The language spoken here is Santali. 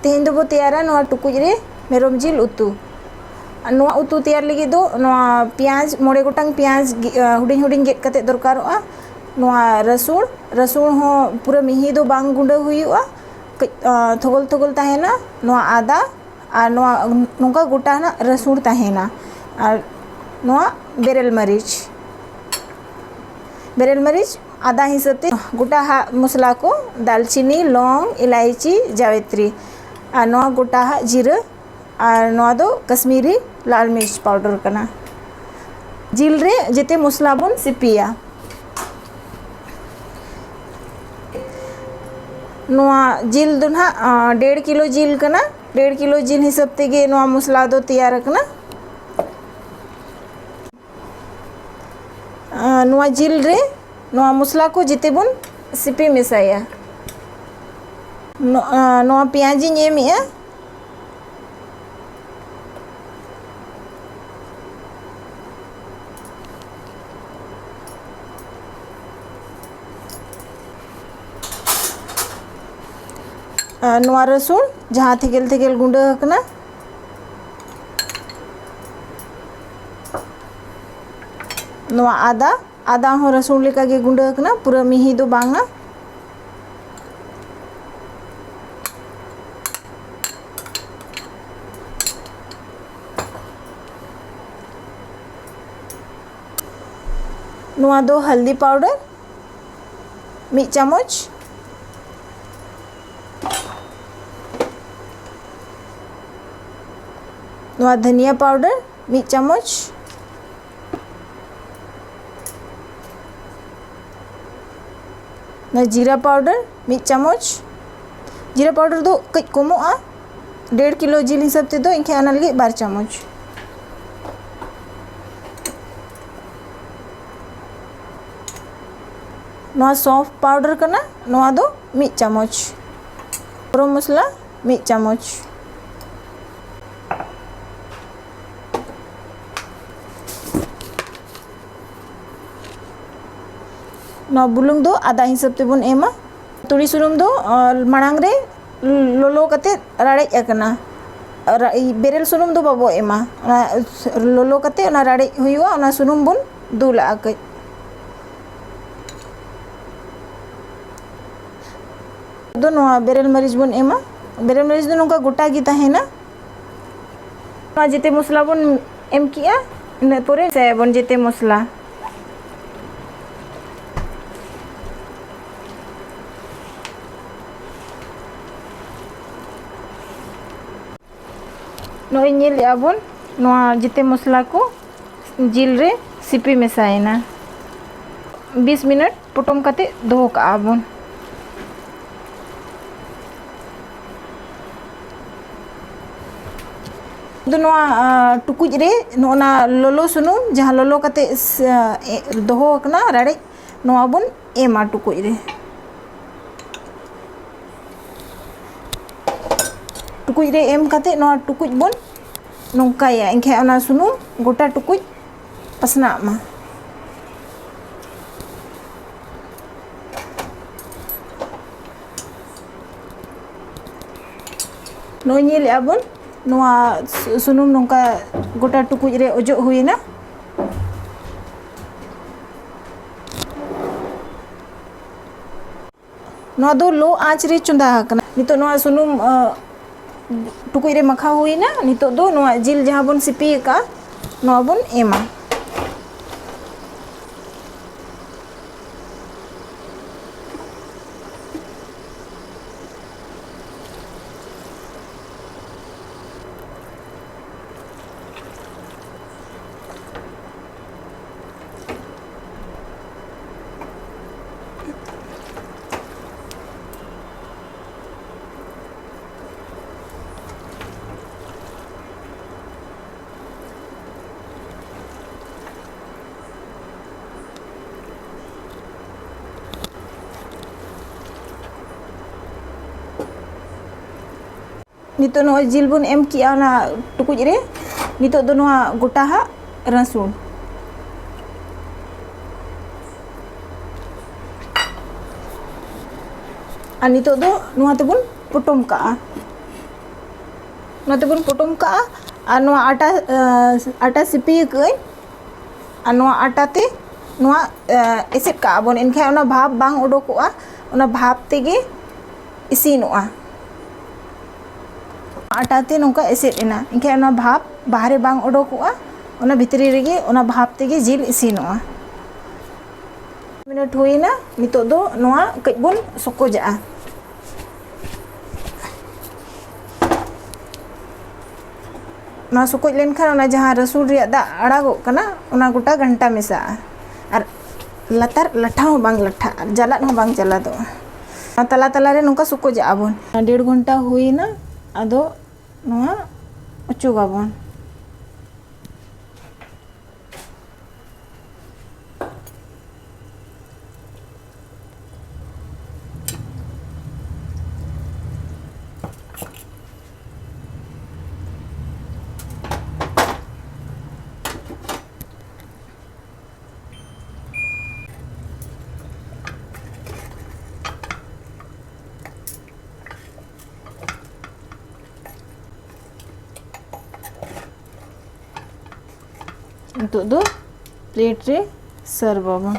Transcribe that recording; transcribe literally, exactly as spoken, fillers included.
ᱛᱮᱦᱮᱧ ᱫᱚᱵᱚ ᱛᱮᱭᱟᱨᱟ ᱱᱚᱣᱟ ᱴᱩᱠᱩᱡ ᱨᱮ ᱢᱮᱨᱚᱢ ᱡᱤᱞ ᱩᱛᱩ᱾ ᱟᱨ ᱱᱚᱣᱟ ᱩᱛᱩ ᱛᱮᱭᱟᱨ ᱞᱟᱹᱜᱤᱫ ᱫᱚ ᱱᱚᱣᱟ ᱯᱮᱸᱭᱟᱡᱽ, ᱢᱚᱬᱮ ᱜᱚᱴᱟᱝ ᱯᱮᱸᱭᱟᱡᱽ ᱜᱮ-, ᱟ, ᱦᱩᱰᱤᱧ ᱦᱩᱰᱤᱧ ᱜᱮᱫ ᱠᱟᱛᱮ ᱫᱚᱨᱠᱟᱨᱚᱜᱼᱟ᱾ ᱱᱚᱣᱟ ᱨᱟᱹᱥᱩᱱ, ᱨᱟᱹᱥᱩᱱ ᱦᱚᱸ ᱯᱩᱨᱟᱹ ᱢᱤᱦᱤ ᱫᱚ ᱵᱟᱝ ᱜᱩᱸᱰᱟᱹ ᱦᱩᱭᱩᱜᱼᱟ, ᱠᱟᱹᱡ, ᱟ, ᱛᱷᱚᱜᱚᱞ ᱛᱷᱚᱜᱚᱞ ᱛᱟᱦᱮᱱᱟ᱾ ᱱᱚᱣᱟ ᱟᱫᱟ ᱟᱨ ᱱᱚᱣᱟ ᱱᱚᱝᱠᱟ ᱜᱚᱴᱟ ᱱᱟᱜ ᱨᱟᱹᱥᱩᱱ ᱛᱟᱦᱮᱱᱟ᱾ ᱟᱨ ᱱᱚᱣᱟ ᱵᱮᱨᱮᱞ ᱢᱟᱹᱨᱤᱪ, ᱵᱮᱨᱮᱞ ᱢᱟᱹᱨᱤᱪ ᱟᱫᱟ ᱦᱤᱥᱟᱹᱵ ᱛᱮ ᱜᱚᱴᱟ ᱦᱟᱜ ᱢᱚᱥᱞᱟ ᱠᱚ, ᱫᱟᱞᱪᱤᱱᱤ, ᱞᱚᱝ, ᱤᱞᱟᱭᱪᱤ, ᱡᱟᱣᱮᱛᱨᱤ, ᱟᱨ ᱱᱚᱣᱟ ᱜᱚᱴᱟ ᱦᱟᱜ ᱡᱤᱨᱟᱹ, ᱟᱨ ᱱᱚᱣᱟ ᱫᱚ ᱠᱟᱥᱢᱤᱨᱤ ᱞᱟᱞ ᱢᱤᱨᱪ ᱯᱟᱣᱰᱟᱨ ᱠᱟᱱᱟ᱾ ᱡᱤᱞ ᱨᱮ ᱡᱮᱛᱮ ᱢᱚᱥᱞᱟ ᱵᱚᱱ ᱥᱤᱯᱤᱭᱟ᱾ ᱱᱚᱣᱟ ᱡᱤᱞ ᱫᱚ ᱱᱟᱦᱟᱜ, ᱟᱸ, ᱰᱮᱲ ᱠᱤᱞᱳ ᱡᱤᱞ ᱠᱟᱱᱟ᱾ ᱰᱮᱲ ᱠᱤᱞᱳ ᱡᱤᱞ ᱦᱤᱥᱟᱹᱵ ᱛᱮᱜᱮ ᱱᱚᱣᱟ ᱢᱚᱥᱞᱟ ᱫᱚ ᱛᱮᱭᱟᱨ ᱟᱠᱟᱱᱟ᱾ ᱟᱸ, ᱱᱚᱣᱟ ᱡᱤᱞ ᱨᱮ ᱱᱚᱣᱟ ᱢᱚᱥᱞᱟ ᱠᱚ ᱡᱮᱛᱮ ᱵᱚᱱ ᱥᱤᱯᱤ ᱢᱮᱥᱟᱭᱟ᱾ ᱱᱚ-, ᱟᱸ, ᱱᱚᱣᱟ ᱯᱮᱸᱭᱟᱡᱽ ᱤᱧ ᱮᱢᱮᱜᱼᱟ᱾ ᱟᱨ ᱱᱚᱣᱟ ᱨᱟᱹᱥᱩᱱ ᱡᱟᱦᱟᱸ ᱛᱷᱮᱜᱮᱞ ᱛᱷᱮᱜᱮᱞ ᱜᱩᱸᱰᱟᱹ ᱟᱠᱟᱱᱟ, ᱱᱚᱣᱟ ᱟᱫᱟ, ᱟᱫᱟ ᱦᱚᱸ ᱨᱟᱹᱥᱩᱱ ᱞᱮᱠᱟᱜᱮ ᱜᱩᱸᱰᱟᱹ ᱟᱠᱟᱱᱟ, ᱯᱩᱨᱟᱹ ᱢᱤᱦᱤ ᱫᱚ ᱵᱟᱝᱟ᱾ ᱱᱚᱣᱟ ᱫᱚ ᱦᱟᱞᱫᱤ ᱯᱟᱣᱰᱟᱨ ᱢᱤᱫ ᱪᱟᱢᱚᱪ, ᱱᱚᱣᱟ ᱫᱷᱟᱹᱱᱤᱭᱟᱹ ᱯᱟᱣᱰᱟᱨ ᱢᱤᱫ ᱪᱟᱢᱚᱪ, ᱱᱚᱣᱟ ᱡᱤᱨᱟ ᱯᱟᱣᱰᱟᱨ ᱢᱤᱫ ᱪᱟᱢᱚᱪ᱾ ᱡᱤᱨᱟ ᱯᱟᱣᱰᱟᱨ ᱫᱚ ᱠᱟᱹᱡ ᱠᱚᱢᱚᱜᱼᱟ, ᱰᱮᱲ ᱠᱤᱞᱳ ᱡᱤᱞ ᱦᱤᱥᱟᱹᱵ ᱛᱮᱫᱚ, ᱮᱱᱠᱷᱟᱱ ᱚᱱᱟ ᱞᱟᱹᱜᱤᱫ ᱵᱟᱨ ᱪᱟᱢᱚᱪ᱾ ᱱᱚᱣᱟ ᱥᱚᱸᱯᱷ ᱯᱟᱣᱰᱟᱨ ᱠᱟᱱᱟ, ᱱᱚᱣᱟ ᱫᱚ ᱢᱤᱫ ᱪᱟᱢᱚᱪ᱾ ᱜᱚᱨᱚᱢ ᱢᱚᱥᱞᱟ ᱢᱤᱫ ᱪᱟᱢᱚᱪ᱾ ᱱᱚᱣᱟ ᱵᱩᱞᱩᱝ ᱫᱚ ᱟᱫᱟ ᱦᱤᱥᱟᱹᱵ ᱛᱮᱵᱚᱱ ᱮᱢᱟ᱾ ᱛᱩᱲᱤ ᱥᱩᱱᱩᱢ ᱫᱚ, ᱟᱨ, ᱢᱟᱲᱟᱝ ᱨᱮ ᱞᱚᱞᱚ ᱠᱟᱛᱮ ᱨᱟᱲᱮᱡ ᱟᱠᱟᱱᱟ᱾ ᱨᱟ-, ᱵᱮᱨᱮᱞ ᱥᱩᱱᱩᱢ ᱫᱚ ᱵᱟᱵᱚ ᱮᱢᱟ, ᱚᱱᱟ ᱞᱚᱞᱚ ᱠᱟᱛᱮ ᱚᱱᱟ ᱨᱟᱲᱮᱡ ᱦᱩᱭᱩᱜᱼᱟ, ᱚᱱᱟ ᱥᱩᱱᱩᱢ ᱵᱚᱱ ᱫᱩᱞᱟᱜᱼᱟ ᱠᱟᱹᱡ᱾ ᱫᱚ ᱱᱚᱣᱟ ᱵᱮᱨᱮᱞ ᱢᱟᱹᱨᱤᱪ ᱵᱚᱱ ᱮᱢᱟ᱾ ᱵᱮᱨᱮᱞ ᱢᱟᱹᱨᱤᱪ ᱫᱚ ᱱᱚᱝᱠᱟ ᱜᱚᱴᱟ ᱜᱮ ᱛᱟᱦᱮᱱᱟ᱾ ᱱᱚᱣᱟ ᱡᱮᱛᱮ ᱢᱚᱥᱞᱟ ᱵᱚᱱ ᱮᱢ ᱠᱮᱜᱼᱟ, ᱤᱱᱟᱹ ᱯᱚᱨᱮ ᱢᱮᱥᱟᱭᱟᱵᱚᱱ ᱡᱮᱛᱮ ᱢᱚᱥᱞᱟ᱾ ᱱᱚᱜᱼᱚᱭ ᱧᱮᱞᱮᱜᱼᱟ ᱵᱚᱱ, ᱱᱚᱣᱟ ᱡᱮᱛᱮ ᱢᱚᱥᱞᱟ ᱠᱚ ᱡᱤᱞ ᱨᱮ ᱥᱤᱯᱤ ᱢᱮᱥᱟᱭᱮᱱᱟ᱾ ᱵᱤᱥ ᱢᱤᱱᱤᱴ ᱯᱚᱴᱚᱢ ᱠᱟᱛᱮ ᱫᱚᱦᱚ ᱠᱟᱜᱼᱟ ᱵᱚᱱ᱾ ᱫᱚ ᱱᱚᱣᱟ, ᱟ, ᱴᱩᱠᱩᱡ ᱨᱮ ᱱᱚᱜᱼᱚ ᱱᱟ ᱞᱚᱞᱚ ᱥᱩᱱᱩᱢ, ᱡᱟᱦᱟᱸ ᱞᱚᱞᱚ ᱠᱟᱛᱮ ᱥ-, ᱮ, ᱫᱚᱦᱚ ᱟᱠᱟᱱᱟ ᱨᱟᱲᱮᱡ, ᱱᱚᱣᱟ ᱵᱚᱱ ᱮᱢᱟ ᱴᱩᱠᱩᱡ ᱨᱮ᱾ ᱴᱩᱠᱩᱡ ᱨᱮ ᱮᱢ ᱠᱟᱛᱮ ᱱᱚᱣᱟ ᱴᱩᱠᱩᱡ ᱵᱚᱱ ᱱᱚᱝᱠᱟᱭᱟ, ᱮᱱᱠᱷᱟᱱ ᱚᱱᱟ ᱥᱩᱱᱩᱢ ᱜᱚᱴᱟ ᱴᱩᱠᱩᱡ ᱯᱟᱥᱱᱟᱜ ᱢᱟ᱾ ᱱᱚᱜᱼᱚᱭ ᱧᱮᱞᱮᱜᱼᱟ ᱵᱚᱱ, ᱱᱚᱣᱟ ᱥᱩ-, ᱥᱩᱱᱩᱢ ᱱᱚᱝᱠᱟ ᱜᱚᱴᱟ ᱴᱩᱠᱩᱡ ᱨᱮ ᱚᱡᱚᱜ ᱦᱩᱭᱮᱱᱟ᱾ ᱱᱚᱣᱟ ᱫᱚ ᱞᱳ ᱟᱸᱪ ᱨᱮ ᱪᱚᱸᱫᱟ ᱟᱠᱟᱱᱟ᱾ ᱱᱤᱛᱚᱜ ᱱᱚᱣᱟ ᱥᱩᱱᱩᱢ, ᱟᱸ, ᱴᱩᱠᱩᱡ ᱨᱮ ᱢᱟᱠᱷᱟᱣ ᱦᱩᱭᱱᱟ᱾ ᱱᱤᱛᱚᱜ ᱫᱚ ᱱᱚᱣᱟ ᱡᱤᱞ ᱡᱟᱦᱟᱸ ᱵᱚᱱ ᱥᱤᱯᱤ ᱟᱠᱟᱫᱼᱟ, ᱱᱚᱣᱟ ᱵᱚᱱ ᱮᱢᱟ᱾ ᱱᱤᱛᱚᱜ ᱱᱚᱜᱼᱚᱭ ᱡᱤᱞ ᱵᱚᱱ ᱮᱢ ᱠᱮᱜᱼᱟ ᱚᱱᱟ ᱴᱩᱠᱩᱡ ᱨᱮ᱾ ᱱᱤᱛᱚᱜ ᱫᱚ ᱱᱚᱣᱟ ᱜᱚᱴᱟ ᱦᱟᱸᱜ ᱨᱟᱹᱥᱩᱱ᱾ ᱟᱨ ᱱᱤᱛᱚᱜ ᱫᱚ ᱱᱚᱣᱟ ᱛᱮᱵᱚᱱ ᱯᱚᱴᱚᱢ ᱠᱟᱜᱼᱟ᱾ ᱱᱚᱛᱮ ᱵᱚᱱ ᱯᱚᱴᱚᱢ ᱠᱟᱜᱼᱟ᱾ ᱟᱨ ᱱᱚᱣᱟ ᱟᱴᱟ, ᱟᱸ, ᱟᱴᱟ ᱥᱤᱯᱤ ᱟᱠᱟᱫᱟᱹᱧ᱾ ᱟᱨ ᱱᱚᱣᱟ ᱟᱴᱟ ᱛᱮ ᱱᱚᱣᱟ, ᱟᱸ, ᱮᱥᱮᱫ ᱠᱟᱜᱼᱟ ᱵᱚᱱ, ᱮᱱᱠᱷᱟᱱ ᱚᱱᱟ ᱵᱷᱟᱯ ᱵᱟᱝ ᱩᱰᱩᱠᱚᱜᱼᱟ, ᱚᱱᱟ ᱵᱷᱟᱯ ᱛᱮᱜᱮ ᱤᱥᱤᱱᱚᱜᱼᱟ᱾ ᱟᱴᱟ ᱛᱮ ᱱᱚᱝᱠᱟ ᱮᱥᱮᱫ ᱮᱱᱟ, ᱮᱱᱠᱷᱟᱱ ᱚᱱᱟ ᱵᱷᱟᱯ ᱵᱟᱦᱨᱮ ᱵᱟᱝ ᱩᱰᱩᱠᱚᱜᱼᱟ, ᱚᱱᱟ ᱵᱷᱤᱛᱨᱤ ᱨᱮᱜᱮ ᱚᱱᱟ ᱵᱷᱟᱯ ᱛᱮᱜᱮ ᱡᱤᱞ ᱤᱥᱤᱱᱚᱜᱼᱟ᱾ ᱢᱤᱱᱤᱴ ᱦᱩᱭᱱᱟ, ᱱᱤᱛᱚᱜ ᱫᱚ ᱱᱚᱣᱟ ᱠᱟᱹᱡ ᱵᱚᱱ ᱥᱚᱠᱚᱡᱟᱜᱼᱟ᱾ ᱱᱚᱣᱟ ᱥᱚᱠᱚᱡ ᱞᱮᱱᱠᱷᱟᱱ ᱚᱱᱟ ᱡᱟᱦᱟᱸ ᱨᱟᱹᱥᱩᱱ ᱨᱮᱭᱟᱜ ᱫᱟᱜ ᱟᱲᱟᱜᱚᱜ ᱠᱟᱱᱟ, ᱚᱱᱟ ᱜᱚᱴᱟ ᱜᱷᱟᱱᱴᱟ ᱢᱮᱥᱟᱜᱼᱟ᱾ ᱟᱨ ᱞᱟᱛᱟᱨ ᱞᱟᱴᱷᱟ ᱦᱚᱸ ᱵᱟᱝ ᱞᱟᱴᱷᱟᱜᱼᱟ, ᱟᱨ ᱡᱟᱞᱟᱫ ᱦᱚᱸ ᱵᱟᱝ ᱡᱟᱞᱟᱫᱚᱜᱼᱟ᱾ ᱱᱚᱣᱟ ᱛᱟᱞᱟ ᱛᱟᱞᱟᱨᱮ ᱱᱚᱝᱠᱟ ᱥᱚᱠᱚᱡᱟᱜᱼᱟ ᱵᱚᱱ᱾ ᱰᱮᱲ ᱜᱷᱚᱱᱴᱟ ᱦᱩᱭᱱᱟ, ᱟᱫᱚ ᱱᱚᱣᱟ ᱚᱪᱚᱜᱟᱵᱚᱱ᱾ ᱱᱤᱛᱚᱜ ᱫᱚ ᱯᱞᱮᱴ ᱨᱮ ᱥᱟᱨᱵᱷ ᱟᱵᱚᱱ᱾